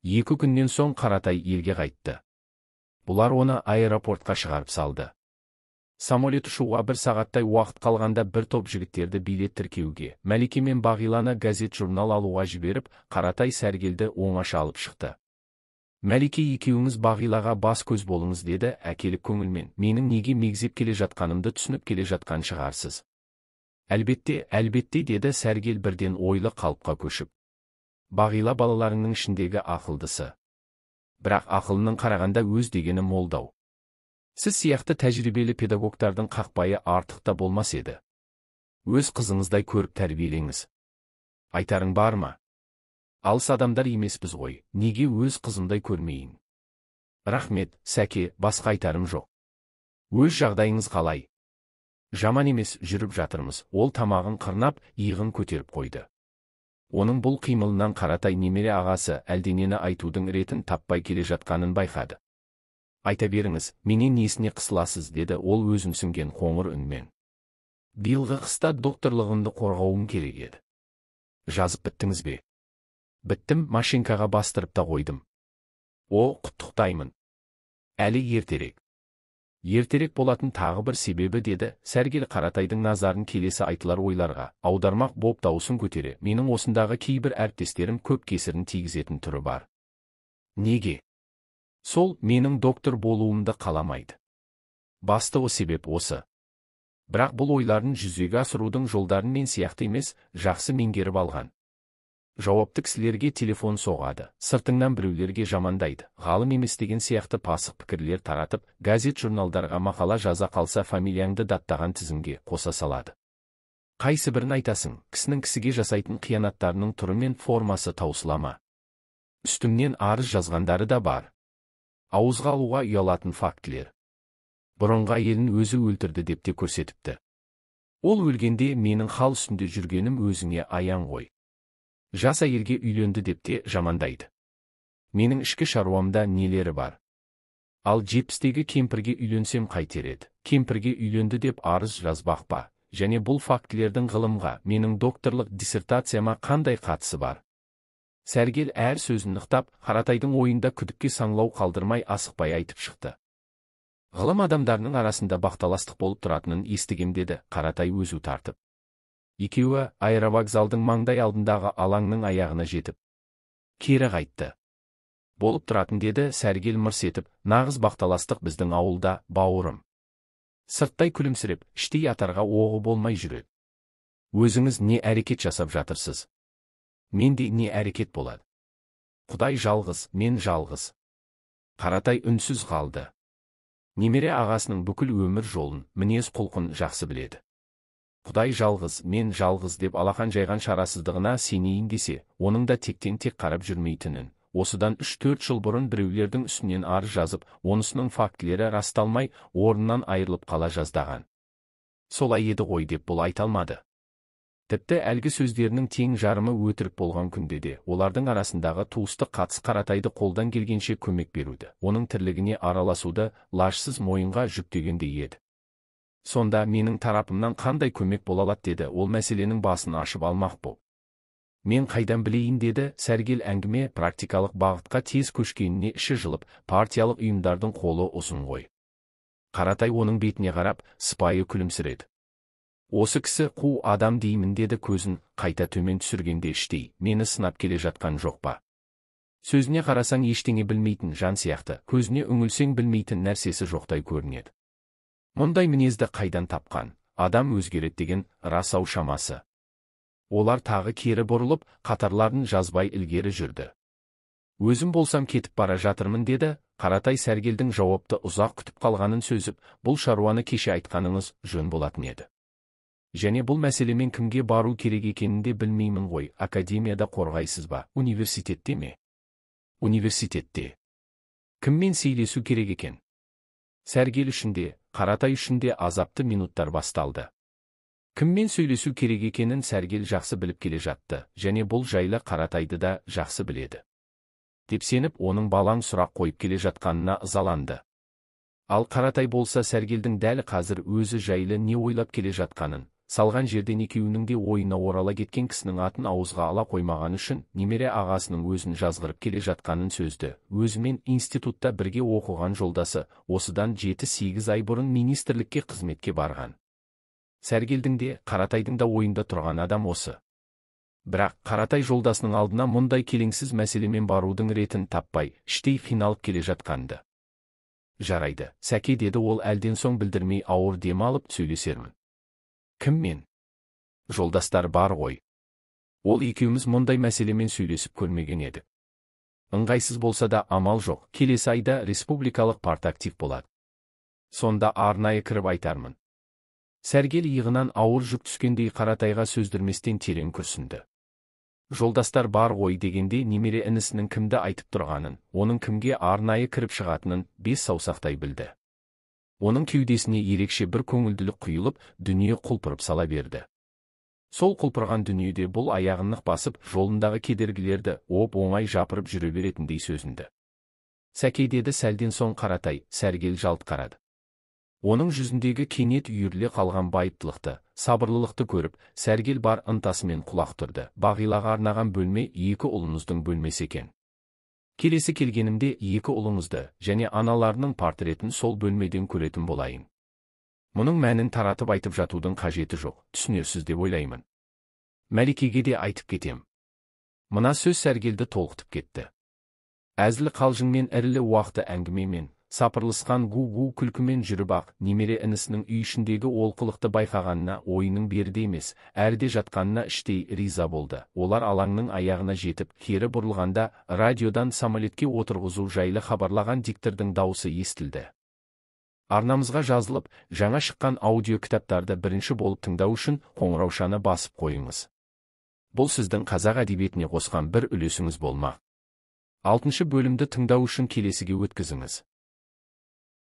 2 күннен соң Қаратай елге қайтты. Бұлар оны аэропортқа шығарып салды. Самолет ұшуға бір сағаттай уақыт қалғанда бір топ жігіттерді билет тіркеуге, Мәлике мен Бағиланы газет-журнал алуға жіберіп, Қаратай Сәргелді оңаша алып шықты. «Мәлике екеуіңіз Бағилаға бас-көз болыңыз», – деді әкелік көңілмен. «Менің неге мегзеп келе жатқанымды түсініп келе жатқан шығарсыз». «Әлбетте, әлбетте», – деді Сәргел бірден ойлы қалыпқа көшіп. «Бағила балаларыңның ішіндегі ақылдысы. Бірақ ақылының қарағанда өз дегені молдау. Сіз сияқты тәжірибелі педагогтардың қақпайы артық та болмас еді. Өз қызыңыздай көріп тәрбиелеңіз. Айтарың бар ма?» «Алыс адамдар емеспіз ғой, неге өз қызымдай көрмейін? Рахмет, Сәке, басқа айтарым жоқ. Өз жағдайыңыз қалай?» «Жаман емес, жүріп жатырмыз». Ол тамағын қырнап, иығын көтеріп қойды. Оның бұл қимылынан Қаратай немере ағасы әлденені айтудың ретін таппай келе жатқанын байқады. «Айта беріңіз, менен несіне қысыласыз?» – деді ол өзімсінген қоңыр үнмен. «Биылғы қыста докторлығымды қорғауым керек еді». «Жазып біттіңіз бе?» «Біттім, машинкаға бастырып та қойдым». «О, құттықтаймын». «Әлі ертерек». Ертерек болатын тағы бір себебі, – деді Сәргел Қаратайдың назарын келесі айтылар ойларға аудармақ боп даусын көтере, – менің осындағы кейбір әріптестерім көп кесірін тигізетін түрі бар. Неге? Сол, менің доктор болуымды қаламайды. Басты себеп осы. Бірақ бұл ойларын жүзеге асырудың жолдарын мен сияқты емес, жақсы меңгеріп алған. Жауапты кісілерге телефон соғады, сыртыңнан біреулерге жамандайды, ғалым емес деген сияқты пасық пікірлер таратып, газет-журналдарға мақала жаза қалса, фамилияңды даттаған тізімге қоса салады. Қайсы бірін айтасың, кісінің кісіге жасайтын қиянаттарының түрі мен формасы таусыла ма? Үстімнен арыз жазғандары да бар. Ауызға алуға ұялатын фактілер. Бұрынғы әйелін өзі өлтірді деп те көрсетіпті. Ол өлгенде менің хал үстінде жүргенім өзіңе аян ғой. Жас әйелге үйленді деп те жамандайды. Менің ішкі шаруамда нелері бар? Ал 70-тегі кемпірге үйленсем қайтер еді? Кемпірге үйленді деп арыз жазбақ па? Және бұл фактілердің ғылымға, менің докторлық диссертацияма қандай қатысы бар?» Сәргел әр сөзін нықтап, Қаратайдың ойында күдікке саңлау қалдырмай, асықпай айтып шықты. «Ғылым адамдарының арасында бақталастық болып тұратынын естігем», – деді Қаратай өзу тартып. Екеуі аэровокзалдың маңдай алдындағы алаңның аяғына жетіп, кері қайтты. «Болып тұратын», – деді Сәргел мырс етіп, – «нағыз бақталастық біздің ауылда, бауырым. Сырттай күлімсіреп, іштей атарға оғы болмай жүреді. Өзіңіз не әрекет жасап жатырсыз?» «Менде не әрекет болады? Құдай жалғыз, мен жалғыз». Қаратай үнсіз қалды. Немере ағасының бүкіл өмір жолын, мінез құлқын жақсы біледі. Құдай жалғыз, мен жалғыз деп алақан жайған шарасыздығына сенейін десе, оның да тектен тек қарап жүрмейтінін, осыдан 3-4 жыл бұрын біреулердің үстінен арыз жазып, онысының фактілері расталмай, орнынан айырылып қала жаздаған. Солай еді ғой деп бұл айта алмады. Тіпті әлгі сөздерінің тең жарымы өтірік болған күнде де олардың арасындағы туыстық қатыс Қаратайды қолдан келгенше көмек беруді, оның тірлігіне араласуды лажсыз мойынға жүктегендей еді. «Сонда менің тарапымнан қандай көмек бола алады?» – деді ол мәселенің басын ашып алмақ боп. «Мен қайдан білейін?» – деді Сәргел әңгіме практикалық бағытқа тез көшкеніне іші жылып. «Партиялық ұйымдардың қолы ұзын ғой». Қаратай оның бетіне қарап, сыпайы күлімсіреді. «Осы кісі қу адам деймін», – деді көзін қайта төмен түсіргенде іштей, «мені сынап келе жатқан жоқ па? Сөзіне қарасаң, ештеңе білмейтін жан сияқты, көзіне үңілсең, білмейтін нәрсесі жоқтай көрінеді. Мұндай мінезді қайдан тапқан? Адам өзгереді деген рас-ау шамасы». Олар тағы кері бұрылып, қатарларын жазбай ілгері жүрді. «Өзім болсам кетіп бара жатырмын», – деді Қаратай Сәргелдің жауапты ұзақ күтіп қалғанын сезіп. «Бұл шаруаны кеше айтқаныңыз жөн болатын еді. Және бұл мәселемен кімге бару керек екенін де білмеймін ғой. Академияда қорғайсыз ба, университетте ме?» «Университетте». «Кіммен сейлесу керек екен?» Сәргел үшін де, Қаратай үшін де азапты минуттар басталды. Кіммен сөйлесу керек екенін Сәргел жақсы біліп келе жатты және бұл жайлы Қаратайды да жақсы біледі деп сеніп, оның балаң сұрақ қойып келе жатқанына ызаланды. Ал Қаратай болса Сәргелдің дәл қазір өзі жайлы не ойлап келе жатқанын Салған жерден екеуінің де ойына орала кеткен кісінің атын ауызға ала қоймағаны үшін немере ағасының өзін жазғырып келе жатқанын сөзді. Өзімен институтта бірге оқыған жолдасы, осыдан 7-8 ай бұрын министрлікке қызметке барған. Сәргелдің де, Қаратайдың да ойында тұрған адам осы. Бірақ Қаратай жолдасының алдына мұндай келеңсіз мәселемен барудың ретін таппай, іштей қиналып келе жатқанды. Жарайды, Сәке, деді ол әлден соң білдірмей ауыр дем алып, сөйлесермін. Кіммен? Жолдастар бар ғой. Ол екеуміз мұндай мәселемен сөйлесіп көрмеген едік. Ыңғайсыз болса да амал жоқ, келесі айда республикалық партактив болады. Сонда арнайы кіріп айтармын. Сәргел иығынан ауыр жүк түскендей Қаратайға сөздірместен терең күрсінді. Жолдастар бар ғой дегенде немере інісінің кімді айтып тұрғанын, оның кімге арнайы кіріп шығатынын бес саусақтай білді. Оның кеудесіне ерекше бір көңілділік құйылып, дүние құлпырып сала берді. Сол құлпырған дүниеде бұл аяғын нық басып, жолындағы кедергілерді оп-оңай жапырып жүре беретіндей сөзінді. Сәке, деді сәлден соң Қаратай, Сәргел жалт қарады. Оның жүзіндегі кенет үйіріле қалған байыптылықты, сабырлылықты көріп, Сәргел бар ынтасымен құлақ түрді. Бағилаға арнаған бөлме екі ұлыңыздың бөлмесі екен. Келесі келгенімде екі ұлыңызды және аналарының портретін сол бөлмеден көретін болайын. Мұның мәнін таратып айтып жатудың қажеті жоқ, түсінерсіз деп ойлаймын. Мәликеге де айтып кетем. Мына сөз Сәргелді толқытып кетті. Әзіл қалжыңмен, ірілі уақты әңгімемен, сапырылысқан гу-гу күлкімен жүріп-ақ, немере інісінің үй ішіндегі олқылықты байқағанына, ойының берде емес, әрде жатқанына іштей риза болды. Олар алаңның аяғына жетіп, кері бұрылғанда, радиодан самолетке отырғызу жайлы хабарлаған диктордың даусы естілді. Арнамызға жазылып, жаңа шыққан аудио кітаптарды бірінші болып тыңдау үшін қоңыраушаны басып қойыңыз. Бұл сіздің қазақ әдебиетіне қосқан бір үлесіңіз болмақ. 6-бөлімді тыңдау үшін келесіге өткізіңіз.